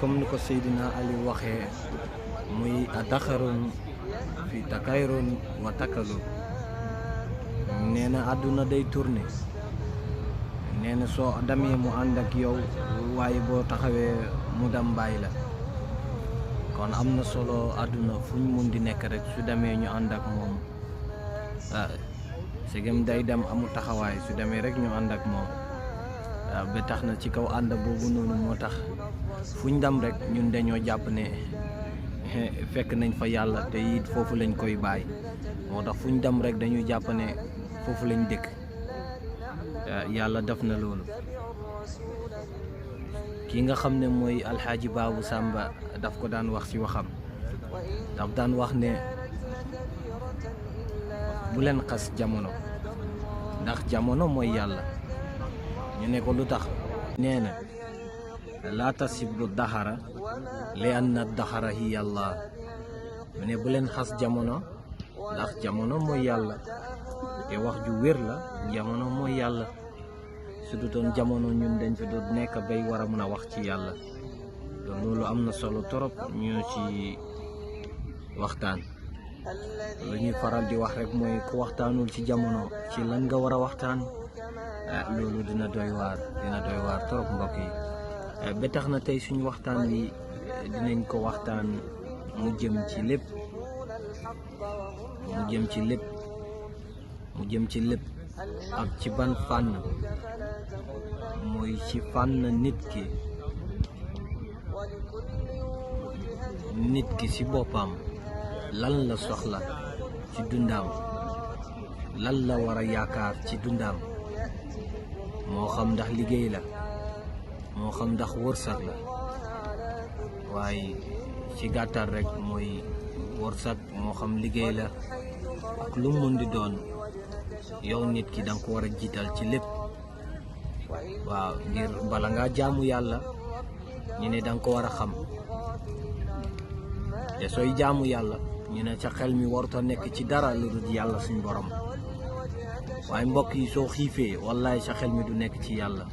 comme ni ko Seydina Ali waxee muy daxarun fi takayrun wa takalu nee na àdduna day tourné nee na soo damee mu ànd ak yow waaye boo taxawee mu dam bàyyi la kon am na solo àdduna fu ñu mun di nekk rek su demee ñu ànd ak moom segem day dem amul taxawaay su demee rek ñu ànd ak moom ba tax na ci kaw ànd boobu noonu moo tax fu ñu dem rek ñun dañoo jàpp ne fekk nañ fa yàlla te it foofu lañ koy bàyyi moo tax fu ñu dem rek dañuy jàpp ne foofu lañ dëkk yàlla def na loolu. ki nga xam ne mooy alxaaji Baabu Sàmba daf ko daan wax ci waxam daf daan wax ne bu leen xas jamono ndax jamono mooy yàlla. ñu ne ko lu tax nee na laa tasibbu daxara li anna daxara hiya Allah mu ne bu leen xas jamono ndax jamono mooy yàlla te wax ju wér la jamono mooy yàlla su du doon jamono ñun dañ fi doon nekk bay war a mën a wax ci yàlla loolu am na solo torop ñu ci waxtaan. lu ñuy faral di wax rek mooy ku waxtaanul ci jamono ci lan nga war a waxtaan loolu dina doy waar torop mbokk yi ba tax na tey suñu waxtaan wi dinañ ko waxtaan mu jëm ci lépp ak ci ban fànn mooy ci fànn nit ki ci boppam lan la soxla ci dundaam lan la war a yaakaar ci dundaam moo xam ndax liggéey la moo xam ndax wërsëg la waaye ci gàttal rek mooy wërsëg moo xam liggéey la ak lu mun di doon yow nit ki danga ko war a jiital ci lépp waaw ngir bala ngaa jaamu yàlla ñu ne danga ko war a xam te sooy jaamu yàlla ñu ne sa xel mi waruta nekk ci dara lu dul yàlla suñ borom waaye mbokk yi soo xiifee wallaay sa xel mi du nekk ci yàlla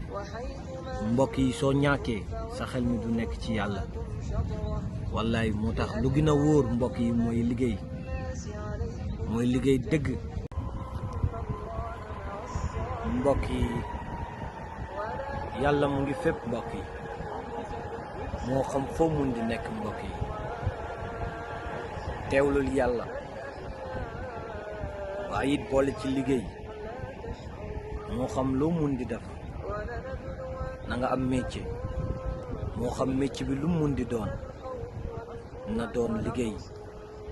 mbokk yi soo ñàkkee sa xel mi du nekk ci yàlla wallaay moo tax lu gën a wóor mbokk yi mooy liggéey dëgg mbokk yi yàlla mu ngi fépp mbokk yi moo xam foo mun di nekk mbokk yi teewlul yàlla waaye it boole ci liggéey moo xam loo mun di def na nga am métier moo xam métier bi lu mun di doon na doon liggéey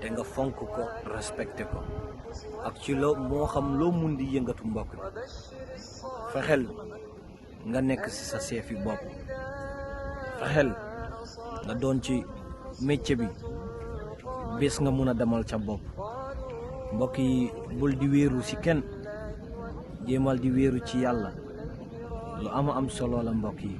te nga fonk ko respecté ko ak ci loo moo xam loo mun di yëngatu mbokk bi fexeel nga nekk ci sa seefi bopp fexeel nga doon ci métier bi bés nga mun a demal ca bopp mbokk yi bul di wéeru ci kenn jéemal di wéeru ci yàlla lu am solo la mbokk yi